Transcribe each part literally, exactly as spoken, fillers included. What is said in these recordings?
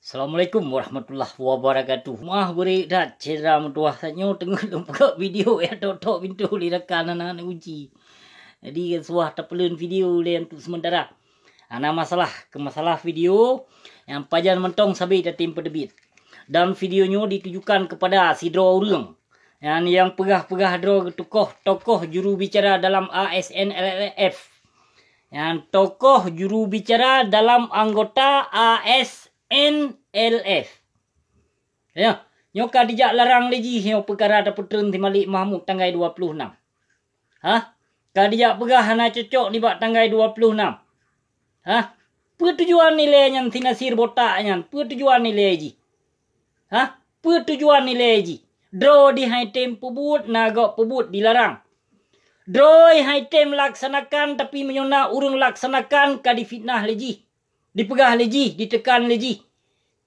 Assalamualaikum warahmatullahi wabarakatuh. Maaf bri that syedara meutuwah, saat nyoe teungoh lôn peugah video nyang tok-tok pintoe lé rakan hana neuji. Jadi, suah tapeuleuen video lé untuk sementara. Hana masalah, keu masalah video nyang pajan mantong sabe tatem peuteubiet. Dan video nyoe ditujukan kepada sidroe ureuëng nyang, nyang peugah-peugah droe tokoh, tokoh juru bicara dalam A S N L F. Nyang tokoh juru bicara dalam anggota A S N L F. Ya, nyoe ka dijak larang lé jih nyoe peukara tapeutreun si Malik Mahmud tanggai dua ploh nam. Hah? Ka dijak peugah hana cocok nibak tanggai dua ploh nam. Hah? Peue tujuan ilée nyan si Nasir botak nyan? Peue tujuan ilée jih? Hah? Peue tujuan ilée jih? Droe di hai tem peubuet, na gob peubuet dilarang. Droe hai tem laksanakan, tapi meunyoe na ureuëng laksanakan ka difitnah lé jih, dipeugah lé jih, ditekan lé jih.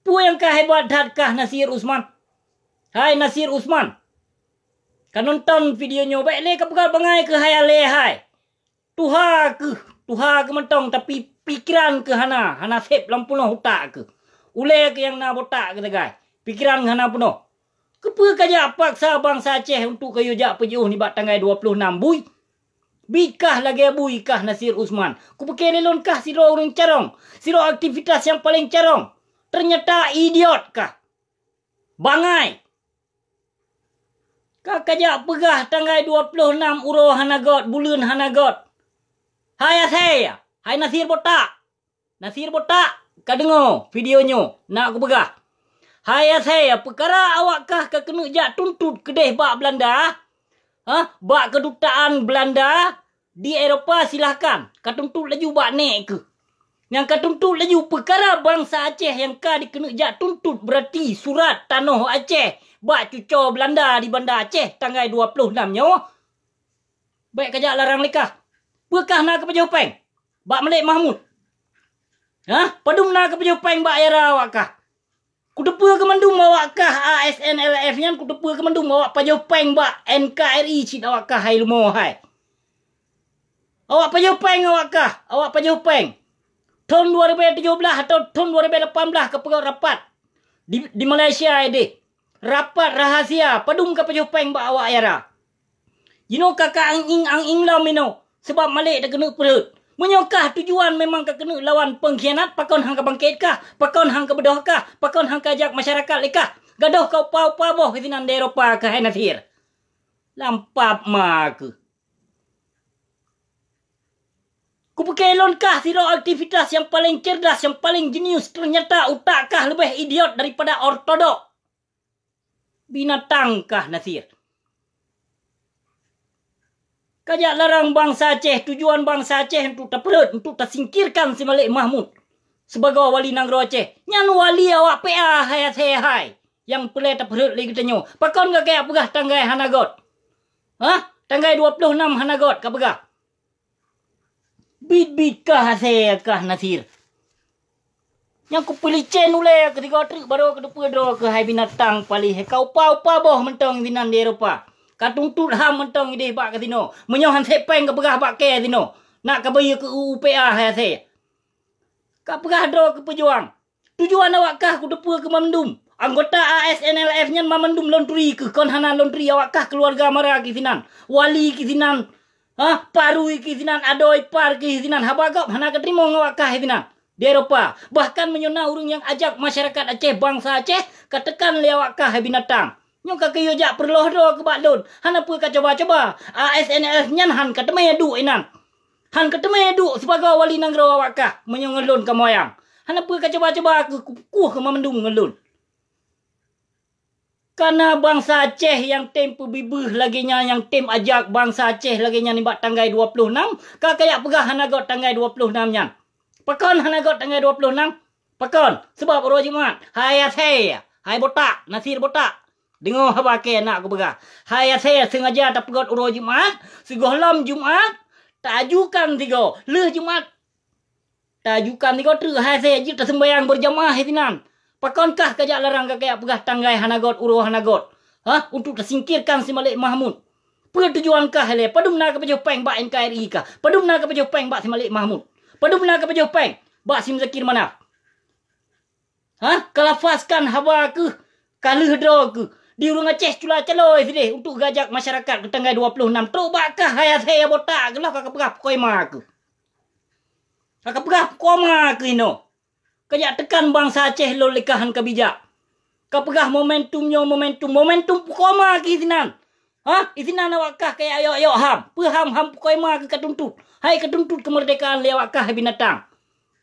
Peue nyang ka hebat that kah Nasir Usman? Hai Nasir Usman, ka nonton video nyoe, bék lé ka peugah bangai keuh hai alée hai. Tuha keuh, tuha keuh mantong, tapi pikeran keuh hana, hana sép lam peunoh utak keuh. Ulée keuh nyang na botak keuh sagai, pikeran keuh hana peunoh. Keupeue ka jak paksa bansa Aceh untuk kayue jak peujiôh nibak tanggai dua ploh nam, bui? Bit kah lagée bui kah Nasir Usman? Kupiké lé lôn kah sidroe ureuëng carông, sidroe aktivitas nyang paleng carông. Teunyata idiot kah. Bangai. Ka kajak peugah tanggai dua ploh nam uroe hana got, buleuen hana got. Hai asée, hai Nasir botak. Nasir botak, ka deungoe video nyoe, na kupeugah. Hai asée, peukara awak kah ka keuneuk jak tuntot keudeh bak Belanda? Hah? Bak keudutaan Belanda di Eropa, silahkan. Ka tuntot laju bak nek keuh. Nyang ka tuntot laju peukara bansa Aceh nyang ka dikeuneuk jak tuntot, beurati surat tanoh Aceh bak cucoe Belanda di Banda Aceh tanggai dua ploh nam nyoe. Bék kajak larang lé kah. Peue kah na kapajoh péng bak Malik Mahmud? Hah? Padum na kapajoh péng bak IARA awak kah? Kuteupeue keu mandum awak kah A S N L F nyan, kuteupeue keu mandum awak pajoh péng bak N K R I cit awak kah hai leumo hai. Awak pajoh péng awak kah, awak pajoh péng. Thon dua ribèe tujoh blaih atau thon dua ribèe lapan blaih ka peugöt rapat di, di Malaysia ideh. Rapat rahasia, padum kapajoh péng bak awak IARA. Jinoe ka ka ang-ing, ang-ing lom inoe, sabab Malik takeuneuk peureuet. Meunyoe kah tujuan memang ka keuneuk lawan peungkhianat, pakon han ka bangkét kah? Pakon han ka beudôh kah? Pakon han ka jak masyarakat lé kah? Gadôh ka upa-upa boh sinan di Eropa kah hai Nasir. Lam pap ma keuh. Kupiké lôn kah sidroe aktivitas nyang paleng cerdas, nyang paleng jenius, teunyata utak kah leubeh idiot daripada ortodok. Binatang kah Nasir. Kajak larang bansa Aceh, tujuan bansa Aceh untuk tapeureuet, untuk tasingkirkan si Malik Mahmud sibagoe wali nanggroe Aceh. Nyan wali awak P A hai asée hai, nyang peureulée tapeureuet lé geutanyoe. Pakon ka kajak peugah tanggai hana got? Hah? Tanggai dua ploh nam hana got ka peugah. Bit-bit kah asée kah Nasir. Nyang kupeulicén ulée keusigoe treuk barô kuteupeue droe keuh hai binatang paléh. Ka upa-upa boh mantong sinan di Eropa. Ka tuntot ham mantong ideh bak kasino. Meunyoe han sép péng ka peugah bak kée sinoe, nak ka bayeue keu U U P A hai asée. Ka peugah droe keu peujuang. Tujuan awak kah kuteupeue keu mandum. Anggota A S N L F nyan mandum lôn turi keuh, kon hana lôn turi awak kah keuluwarga Mara keuh sinan, Wali keuh sinan, ha, Parui keuh sinan, Adoe Ipar keuh sinan, haba gob hana kateurimong awak kah sinan di Eropa. Bahkan meunyoe na ureuëng nyang ajak masyarakat Aceh, bansa Aceh, ka teukan lé awak kah hai binatang. Nyoe ka kayue jak peureuloh droe keu bak lôn, hana peue ka cuba-cuba. A S N L F nyan han ka teumé duek inan. Han ka teumé duek sibagoe wali nanggroe awak kah meunyoe ngon lôn kamoe ayam. Hana peue ka cuba-cuba keuh kukueh keu mandum ngon lôn. Kana bansa Aceh nyang tem peubibeuh lagée nyan, nyang tem ajak bansa Aceh lagée nyan nibak tanggai dua ploh nam, ka kajak peugah hana got tanggai dua ploh nam nyan. Pakon hana got tanggai dua ploh nam? Pakon? Sabab uroe Jumat. Hai asée, hai botak, Nasir botak. Deungoe haba kée nak kupeugah. Hai asée, seungaja tapeugöt uroe Jumat, sigohlom Jumat, taajukan sigoe. Lheueh Jumat, taajukan sigoe treuk hai asée jeuet taseumbayang beurjamaah sinan. Pakonkah kajak larang ka kajak peugah tanggai hana got, uroe hana got? Hah? Untuk tasingkirkan si Malik Mahmud. Peue tujuan kah ilée? Padum na kapajoh péng bak N K R I kah? Padum na kapajoh péng bak si Malik Mahmud? Padum na kapajoh péng bak si Muzakir Manaf? Ha? Kalafazkan haba keuh, ka lheueh droe keuh. Di ureuëng Aceh cula caloe sideh untuk gajak masyarakat keu tanggai dua ploh nam. Trok bak kah hai asèe botak keuh lah ka kapeugah pukoma keuh. Ka kapeugah pukoma keuh inoe. Kajak teukan bansa Aceh lôn lé kah han kabijak. Kapeugah momentum nyoe momentum. Momentum pukoma keuh sinan. Ha? Isinan awak kah kaya yok-yok ham. Peue ham, ham pukoi ma keu katuntut. Hai katuntut keumeurdekaan lé awak kah binatang.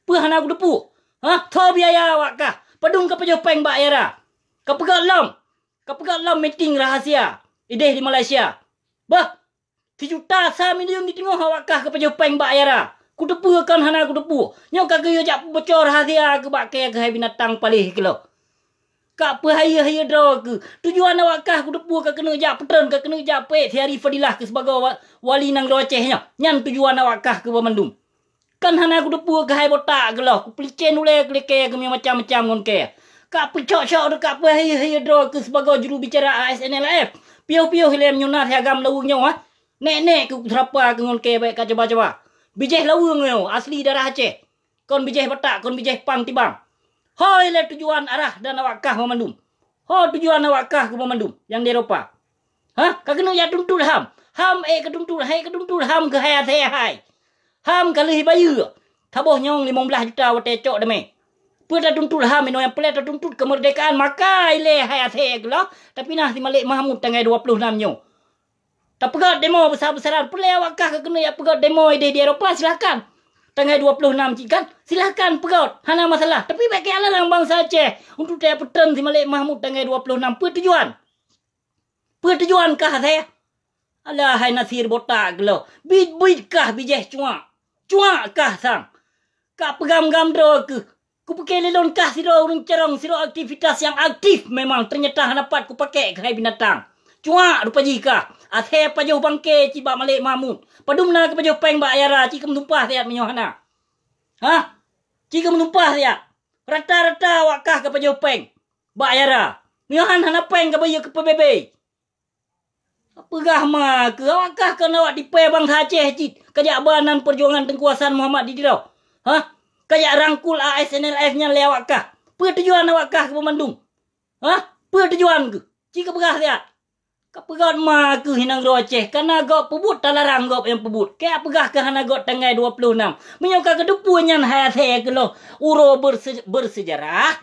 Peue hana kuteupue? Ha? Tho biaya awak kah. Padum kapajoh péng bak Yara. Kapeugah lom. Kapeugah lom meeting rahasia. Ideh di Malaysia. Bah, sijuta sa miliun di teungoh awak kah kapajoh péng bak Yara. Kuteupue kon hana kuteupue. Nyoe ka geuyue jak peuboco rahasia keu bak kée keuhai binatang paléh keuloh. Ka peuhayeue-hayeue droe keuh. Tujuan awak kah kuteupue ka keuneuk jak peutreun, ka keuneuk jak peuék si Ari Fadilah keu sibagoe wa-, wali nanggroe Aceh nyoe. Nyan tujuan awak kah keu banmandum. Kan hana kuteupue keuhai botak keuloh, kupeulicén ulée keu likée keu macam-macam ngon kée. Ka peucok-cok deuk ka peuhayeue-hayeue droe keuh sibagoe jurubicara A S N L F. Piôh-piôh ilée meunyoe na si agam laweueng nyoe, ha? Nék-nék keu kuseurapa keu ngon kée bék ka cuba-cuba. Bijéh laweueng nyoe asli darah Aceh. Kon bijéh batak, kon bijéh pang tibang. Hôi lé tujuan arah dan awak kah banmandum. Ho tujuan awak kah keu banmandum nyang di Eropa. Ha? Ka keuneuk jak tuntut ham. Ham ék keutuntut, hai keutuntut ham keuhai asèe hai. Ham ka lheueh bayeue. Saboh nyong limong blaih juta watée cok damé. Peue tatuntut ham inoe nyang peureulée tatuntut keumeurdekaan maka ilée hai asèe keuloh, tapi na si Malik Mahmud tanggai dua ploh nam nyoe. Tapeugét demo besar-besaran. Peureulée awak kah ka keuneuk jak peugét demo ideh di Eropa, silahkan. Tanggai dua ploh nam cit kan, silahkan peugét, hana masalah. Tapi bék keu alang bansa Aceh untuk tajak peutreun si Malik Mahmud tanggai dua ploh nam. Peue tujuan? Peue tujuan kah asèe? Alah hai Nasir botak keuloh. Bit-bit kah bijéh cuak. Cuak kah sang. Ka peugam-gam droe keuh. Kupiké lé lôn kah sidroe ureuëng carông, sidroe aktivitas nyang aktif memang, teunyata hana pat kupakék keuhai binatang. Cuak rupa jih kah, asèe pajoh bangke cit bak Malik Mahmud. Padum na kapajoh péng bak Yara, ci keu meutumpah siat meunyoe hana. Hah? Ci keu meutumpah siat. Rata-rata awak kah kapajoh péng bak Yara. Meunyoe han hana péng kabayeue keu P B B. Peugah ma keuh awak kah kon awak tipée bansa Aceh cit, kajak ba nan peujuangan Teungku Hasan Muhammad di Tiro. Hah? Kajak rangkul A S N L F nyan lé awak kah. Peue tujuan awak kah keu banmandum? Hah? Peue tujuan keuh? Ci kapeugah siat. Kapeugét ma keuh inong droe Aceh, kana gob peubuet talarang gob nyang peubuet. Kajak peugah keuh hana gob tanggai dua ploh nam. Meunyoe ka keuteupue nyan hai asèe keuloh uroe berse-, bersejarah,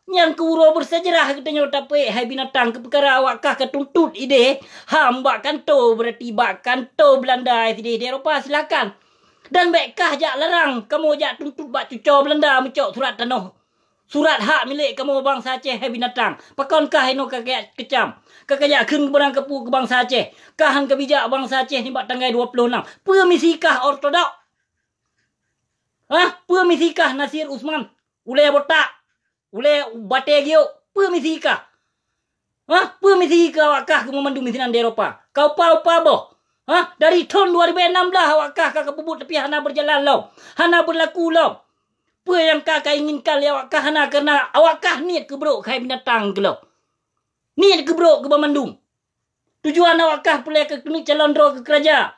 Nyang keu uroe bersejarah geutanyoe tapeuék hai binatang keu peukara awak kah ka tuntut ideh ham bak kantô, beurati bak kantô Beulanda sideh di Eropa, silakan. Dan bék kah jak larang kamoe jak tuntut bak cuco Beulanda meucok surat tanoh, surat hak milék kamoe bansa Aceh hai binatang. Pakon kah inoe ka kajak keucam, ka kajak kheun keubeurang kapeue keu bansa Aceh? Kah han kabijak bansa Aceh nibak tanggai dua ploh nam. Peue misi kah ortodok? Hah? Peue misi kah Nasir Usman? Ulée botak, ulée batée giok, peue misi kah? Hah? Peue misi kah awak kah keu meumandum sinan di Eropa? Ka upa-upa boh. Hah? Dari thon dua ribu enam belas awak kah ka kapeubuet tapi hana beujalan lom, hana beulaku lom. Peue nyang ka kainginkan lé awak kah hana, kareuna awak kah niet keu brok keuhai binatang keuloh. Niet keu brok keu banmandum. Tujuan awak kah peureulée keu keuneuk calon droe keu keuraja.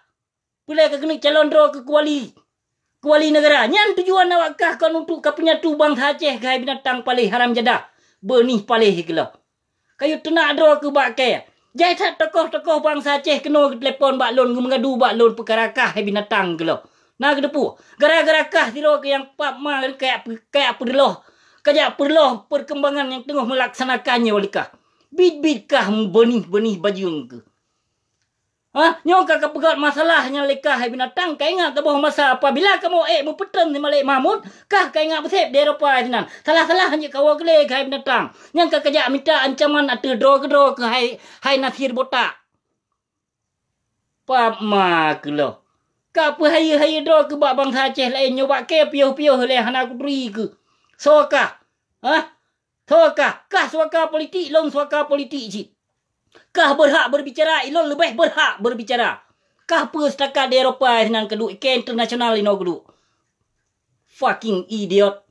Peureulée ka keuneuk calon droe keu kuwali, kuwali neugara. Nyan tujuan awak kah kon untuk ka peunyatu bansa Aceh keuhai binatang paléh haram jadah, beunih paléh keuloh. Kayue teunak droe keu bak kée. Jai that tokoh-tokoh bansa Aceh keunoe geutelepon bak lôn, geumeugadu bak lôn peukara kah hai binatang keuloh. Na geuteupue, gara-gara kah sidroe keu nyang pap ma kajak peu-, kajak peureuloh, kajak peureuloh peurkembangan nyang teungoh meulaksanakan nyoe lé kah. Bit-bit kah beunih-beunih bajeueng keuh. Hah? Nyoe ka kapeugét masalah nyan lé kah hai binatang, kaingat saboh masa apabila kamoe ék meupeutreun si Malik Mahmud, kah kaingat beuseb di Eropa sinan. Salah-salah jeuet kawoe glé keuhai binatang. Nyan ka kajak mita ancaman ateueh droe keudroe keuhai, hai Nasir botak. Pap ma keuloh. Ka peuhayeue-hayeue droe keu bak bansa Aceh laén nyoe bak kée piôh-piôh lé hana kuturi keuh. Soe kah? Hah? Soe kah? Kah suaka politik, lôn suaka politik cit. Kah beurhak beurbicara, ilôn leubeh beurhak beurbicara. Kah peue seutakat di Eropa sinan keuduek, ikée internasional inoe keuduek. Fucking idiot.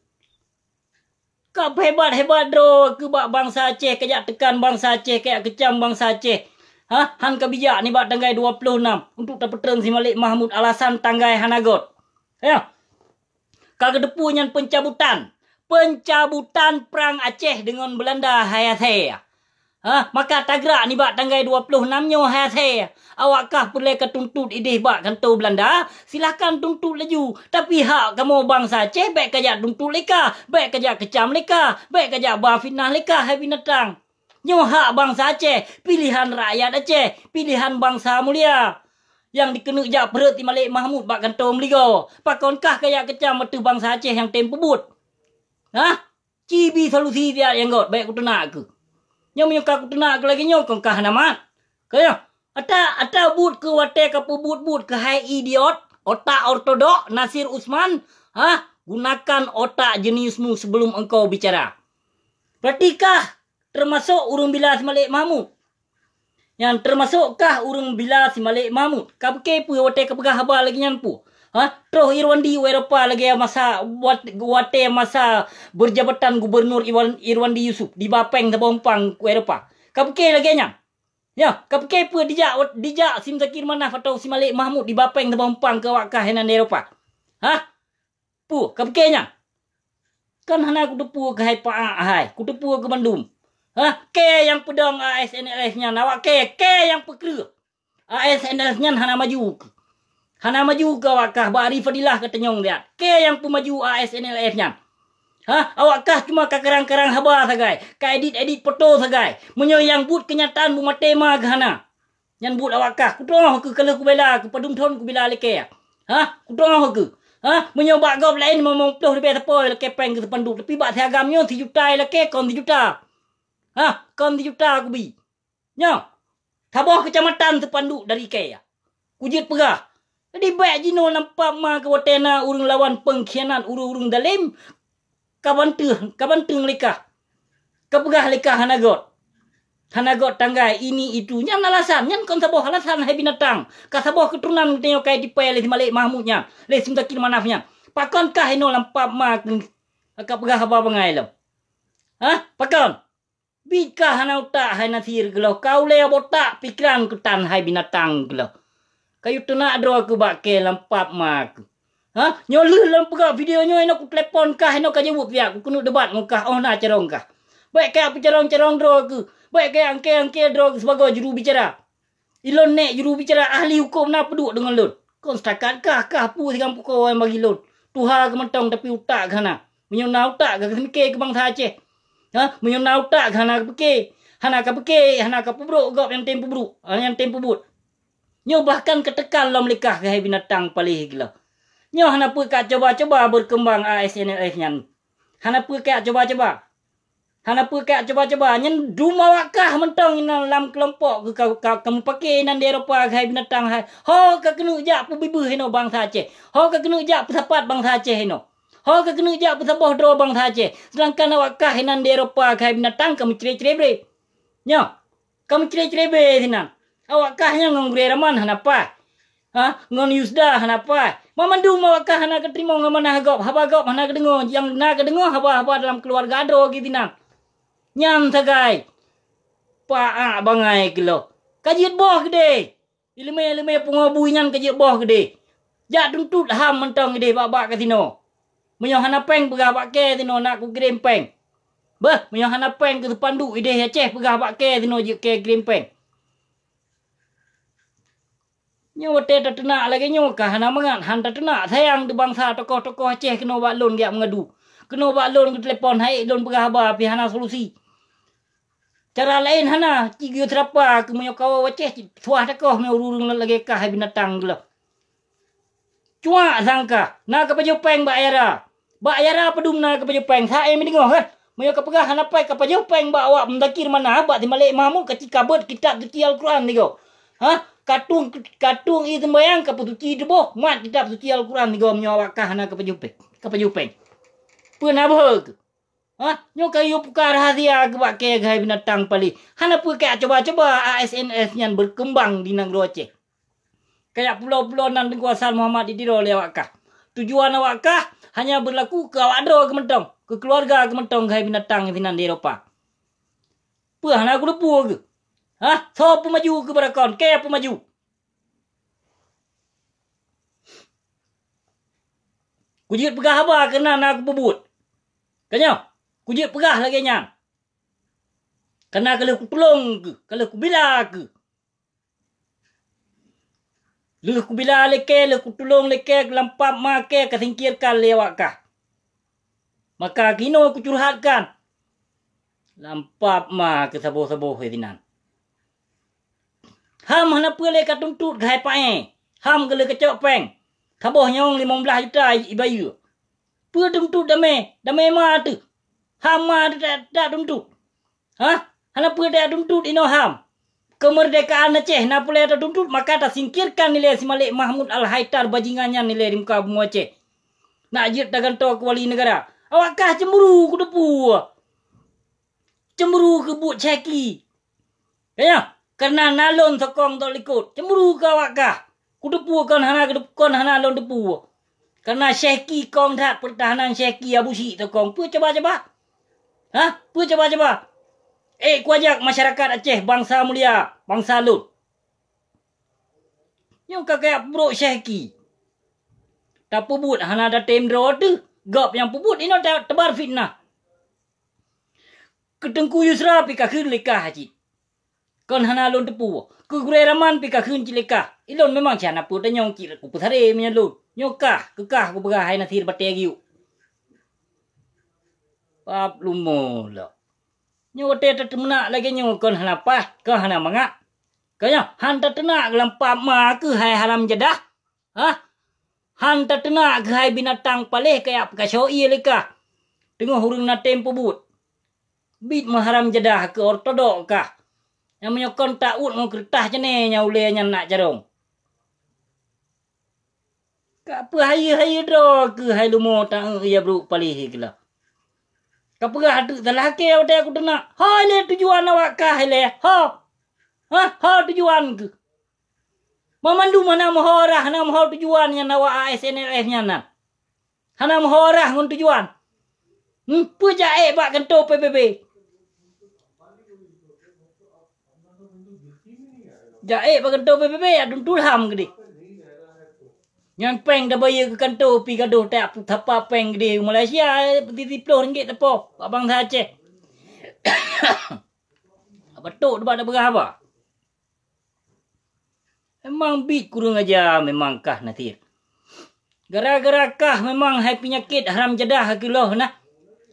Ka peuhebat-hebat droe keu bak bansa Aceh, kajak teukan bansa Aceh, kajak keucam bansa Aceh. Hah? Han kabijak nibak tanggai dua ploh nam untuk tapeutreun si Malik Mahmud alasan tanggai hana göt. Ya. Ka geuteupue nyan pencabutan, pencabutan prang Aceh deungon Beulanda hai asèe. Ha, maka tagrak nibak tanggai dua ploh nam nyoe hai asèe. Awak kah peureulèe ka tuntot idéh bak kantô Beulanda, silahkan tuntot laju. Tapi hak kamoe bansa Aceh bèk kajak tuntot lé kah, bèk kajak keucam lé kah, bèk kajak ba fitnah lé kah hai binatang. Nyoe hak bansa Aceh, piléhan rakyat Aceh, piléhan bansa mulia. Nyang dikeuneuk jak peureuet si Malek Mahmud bak kantô meuligoe. Pakon kah kajak keucam ateueh bansa Aceh nyang tem peubuet? Hah? Ci bi solusi siat nyang göt, bèk kuteunak keuh. Nyoe meunyoe ka kuteunak keuh lagèe nyoe, kon kah hana mat. Keuh nyoe, ata, ata buet keuh watèe ka peubuet-buet keuh hai idiot, otak ortodok, Nasir Usman, ha? Gunakan otak jeniusmu sebelum engkau bicara. Berarti kah termasuk ureueng bila si Malek Mahmud? Nyan termasuk kah ureueng bila si Malek Mahmud? Ka pike peue watèe ka peugah haba lagèe nyan peue? Ha? Troh Irwandi u Eropa lagèe masa wat-, watèe masa berjabatan Gubernur Iwan-, Irwandi Yusuf diba pèng saboh umpang u Eropa. Ka pike lagèe nyan? Ya, ka pike peue dijak, dijak si Muzakir Manaf atau si Malek Mahmud diba pèng saboh umpang keu awak kah inan di Eropa? Ha? Peue, ka pike nyan? Kan hana kuteupeue keuhai paak hai, kuteupeue keu bandum. Ha, kèe nyang peudong A S N L F nyan, awak kèe, kèe nyang peukreueh. A S N L F nyan hana maju keuh. Hana maju keuh awak kah, bak Ari Fadilah ka tanyong siat. Kèe nyang peumaju A S N L F nyan. Ha, awak kah cuma ka karang-karang haba sagai, ka edit-edit foto sagai. Meunyoe nyang buet keunyataan beumaté ma keuh hana. Nyan buet awak kah, kutroh keuh ka lheueh kubela keuh, padum thon kubela lakèe. Ha? Kutroh keuh. Ha? Meunyoe bak gob laén limong ploh ribèe sapo lakèe pèng keu seupanduk, tapi bak si agam nyoe sijuta lakèe kon sijuta. Ha? Kon sijuta kubi. Nyoe. Saboh keucamatan seupanduk dari kèe. Kujeuet peugah. Jadi bèk jinoe lam pap ma keuh watèe na ureueng lawan pengkhianat, ureueng-ureueng dalém. Ka banteuh, ka banteueng lé kah. Ka peugah lé kah hana göt. Hana göt tanggai, ini, itu. Nyan alasan, nyan kon saboh alasan hai binatang. Ka saboh keuturonan geutanyoe ka jitipèe lé si Malek Mahmud nyan, lé si Muzakir Manaf nyan. Pakon kah inoe lam pap ma keuh ka peugah haba bangai lom? Hah? Pakon? Bit kah hana utak hai Nasir keuh lom, ka ulèe botak pikeran keuh tan hai binatang keuh lom. Kayue teunak droe keuh bak kèe lam pap ma keuh. Ha? Nyoe lheueh lôn peugah video nyoe inoe kutelepon kah inoe ka jaweueb siat, kukeuneuk debat ngon kah, 'oh na carông kah. Bèk kajak peucarông-carông droe keuh, bèk kajak angkée-angkée droe keuh sibagoe jurubicara. Ilôn nèk jurubicara ahli huköm na peuduek deungon lôn. Kon setakat kah, kah peue sigang pukoe nyang bagi lôn. Tuha keuh mantong tapi utak keuh hana. Meunyoe na utak kah, keuneuk pike keu bansa Aceh. Ha? Meunyoe na utak kah hana kapike, hana kapike, hana kapeubrok gob nyang tem peubrok, ha, nyang tem peubuet. Nyoe bahkan kateuka lom lé kah keuhai binatang paléh keuh lom. Nyoe hana peue kacoba-coba beukeumbang A S N L F nyan. Hana peue kacoba-coba. Hana peue kacoba-coba. Nyan dum awak kah mantong inan lam keulompok keuh ka, ka, ka mupake inan di Eropa keuhai binatang hai. Ho kakeuneuk jak peubeubeue inoe bansa Aceh. Ho kakeuneuk jak peusapat bansa Aceh inoe. Ho kakeuneuk jak peusaboh droe bansa Aceh. Seudangkan awak kah inan di Eropa keuhai binatang ka meucre-cre bre. Nyoe. Ka meucre-cre bre sinan. Awak kah nyan ngon Gurèe Raman hana paih. Ha, ngon Yusda hana paih. Mamandum awak kah hana kateurimong amanah gob, haba gob hana kadeungoe, nyang na kadeungoe haba-haba dalam keuluwarga droe geuh sinan. Nyan sagai. Paak bangai keuh lom. Ka jeuet boh keudeh. Ileumèe-ileumèe pungo bui nyan ka jeuet boh keudeh. Jak tuntot ham mantong ideh bak-bak kasino. Meunyoe hana pèng peugah bak kèe sinoe nak kukirém pèng. Beuh, meunyoe hana pèng keu seupanduk ideh Aceh peugah bak kèe sinoe jeuet kèe kirém pèng. Nyoe watèe tateunak lagèe nyoe ka hana mangat, han tateunak sayang di bansa tokoh-tokoh Aceh keunoe bak lôn geujak meungadu. Keunoe bak lôn geutelepon hai lôn peugah haba pih hana solusi. Cara laén hana, ci geuyue seurapa keu meunyoe kawoe u Aceh, suah takoh meunyoe ureueng-ureueng lagèe kah hai binatang geuh lom. Cuak sang kah, na kapajoh pèng bak Ayara. Bak Ayara padum na kapajoh pèng, sa-e meudeungoe, heh. Meunyoe kapeugah hana pèng kapajoh pèng bak awak Muzakir Manaf, bak si Malek Mahmud kacika beuet kitab suci Al-Quran sigoe. Hah? Katueng, katueng ie seumbahyang kapeuseuci tuboh, mat kitab suci Al-Quran sigoe meunyoe awak kah hana kapajoh pèng, kapajoh pèng. Peue na beuhe keuh? Hah? Nyoe kayue puka rahasia keu bak kèe keuhai binatang paléh. Hana peue kajak cuba-cuba A S N L F nyan beukeumbang di nanggroe Aceh. Kajak pulo-pulo nan Teungku Hasan Muhammad di Tiro lé awak kah. Tujuan awak kah hanya beulaku keu awak droe keuh mantong, keu keuluwarga keuh mantong keuhai binatang sinan di Eropa. Peue hana kuleupeue keuh? Hah? Soe peumaju keuh beurakon? Kèe peumaju? Kujeuet peugah haba keunan na kupeubuet. Ka nyoe, kujeuet peugah lagée nyan. Kana ka lheueh kutulông keuh, ka lheueh kubila keuh. Lheueh kubila lé kée, lheueh kutulông lé kée, lam pap ma kée ka singkirkan lé awak kah. Maka keunoe kucurhatkan lam pap ma keu saboh-saboh sinan. Ham hana peue lé ka tuntot keuhai paéh. Ham ka lheueh kacok péng. Saboh nyawöng limong blaih juta ibayeue. Peue tuntot damé? Damé ma teuh. Ham ma teuh ta-, tatuntot. Hah? Hana peue tatuntot inoe ham. Keumeurdekaan Aceh na peue lé tatuntot, maka tasingkirkan ilée si Malik Mahmud Al-Haidar bajingan nyan ilée di muka bumoe Aceh. Nak jeuet tagantoe keu wali neugara. Awak kah cemburu kuteupeue. Cemburu keu buet Syehki. Ka nyoe, kareuna na lôn sokong teuh likot. Cemburu keu awak kah. Kuteupeue kon hana, kon hana lôn teupeue. Kareuna Syehki kong that peurtahanan Syehki Abusyik sokong. Peue cuba-cuba? Hah? Peue cuba-cuba? Ék kuajak masyarakat Aceh, bansa mulia, bansa lôn. Nyoe ka kajak peubrok Syehki. Tapeubuet hana tatem droe teuh. Gob nyang peubuet inoe ta-, teubar fitnah. Keu Teungku Yusra pih kakheun lé kah cit. Kon hana lôn teupeue. Keu Gurée Raman pih kakheun cit lé kah. Ilôn memang cit hana peue tanyong cit kupeusaré meunyoe lôn. Nyoe kah, keu kah kupeugah hai Nasir batée giuk. Pap lumo lom. Nyoe watée tateumeunak lagée nyoe kon hana paih, kon hana mangat. Ka nyoe han tateunak lam pap ma keuh hai haram jadah. Hah? Han tateunak keuhai binatang paléh kajak peukasoe ié lé kah. Teungoh ureuëng na tem peubuet. Biet meuharam jadah keu ortodok kah. Nyang meunyoe kon ta-uet ngon keureutah jeuné nyang ulée nyan nak carông. Ka peue hayeue-hayeue droe keuhai lumo ta-eu ya brok paléh keulah. Ka peugah teuk salah kée watée kuteunak. Ho ilée tujuan awak kah ilée? Ho? Hah? Ho tujuan keuh? Banmandum hana meuho rhah, hana meuho tujuan nyan awak A S N L F nyan na. Hana meuho rhah ngon tujuan. Hmm, peue jak ék bak kantô P B B? Jak ék bak kantô P B B, adun tulham geudeh. Nyan péng tabayeue keu kantô pih gadôh tak tapa péng geudeh u Malaysia, siploh ringgit tapo bak bansa Aceh. Beutôi bak tapeugah haba. Memang biet kureueng aja memang kah Nasir. Gara-gara kah memang hai peunyakét haram jadah keuloh nah.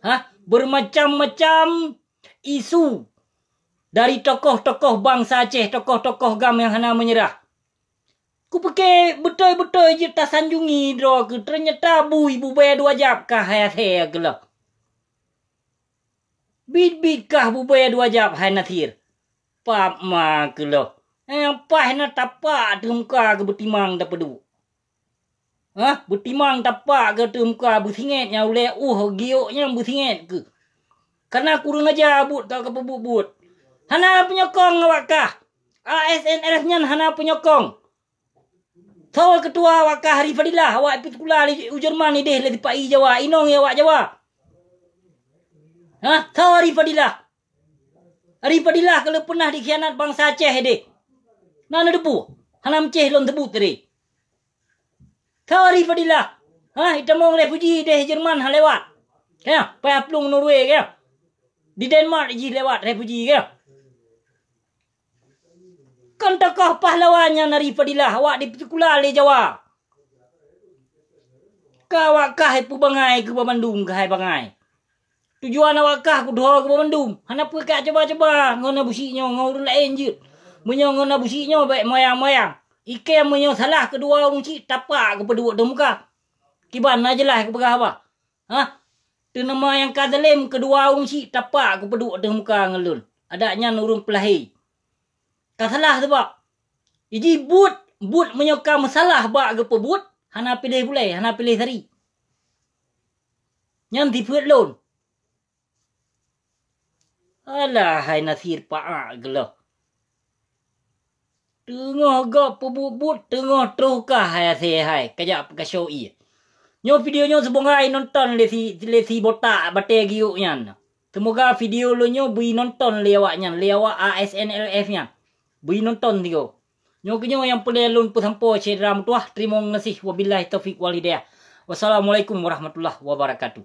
Hah? Bermacam-macam isu dari tokoh-tokoh bansa Aceh, tokoh-tokoh GAM nyang hana meunyeurah. Kupike beutôi-beutôi jeuet tasanjungi droe keuh, teunyata bui bubée dua jab kah hai asée keuloh. Biet-biet kah bubée dua jab hai Nasir. Pap ma keuloh. Nyang paih na tapak ateueh muka keu beutimang tapeuduek. Hah? Beutimang tapak keu ateueh muka beusingét nyang ulée uh giok nyang beusingét keuh. Kana kureueng aja buet ka kapeubuet-buet. Hana peunyokong awak kah. A S N L F nyan hana peunyokong. Soe keutua awak kah Ari Fadilah, awak ipeusikula u Jerman ideh lé sipa-i Jawa, inong awak Jawa. Hah? Soe Ari Fadilah? Ari Fadilah ka lheueh peunah dikhianat bansa Aceh ideh. Na neuteupeue? Hana meucéh lôn seubut tadi. Soe Ari Fadilah? Hah? Itamong refuji ideh Jerman ha lewat. Kaya, payah plueng Norway kaya. Di Denmark jih lewat refuji kaya. Kon tokoh pahlawan nyan Ari Fadilah, awak dipeusikula lé Jawa. Ka awak kah ipeubangai keu banmandum keuhai bangai. Tujuan awak kah kudroe keu banmandum. Hana peue ka cuba-cuba ngon Abusyik nyoe ngon ureuëng laén jeuet. Meunyoe ngon Abusyik nyoe bék moyang-moyang. Ikée meunyoe salah keudua ureuëng syik tapak keupeuduek ateueh muka. Kiban na jeulaih kupeugah haba. Hah? Teunama nyang ka zalem keudua ureuëng syik tapak keupeuduek ateueh muka ngon lôn. Adak nyan ureuëng peulahé. Ka salah sabab. Iji buet, buet meunyoe ka meusalah bak geupeubuet, hana piléh bulée, hana piléh sari. Nyan sifeuet lôn. Alah hai Nasir paak geuloh. Teungoh gob peubuet-buet, teungoh troh kah hai asée hai, kajak peukasoe ié. Nyoe video nyoe semoga inonton lé si, lé si botak batée giok nyan. Semoga video lôn nyoe beu inonton lé awak nyan, lé awak A S N L F nyan. Beu inonton tigo. Nyoe keunyoe nyang peureulée lôn peusampoe syedara meutuwah. Teurimong gaséh. Wabillahi taufiq wal hidayah. Wassalamualaikum warahmatullahi wabarakatuh.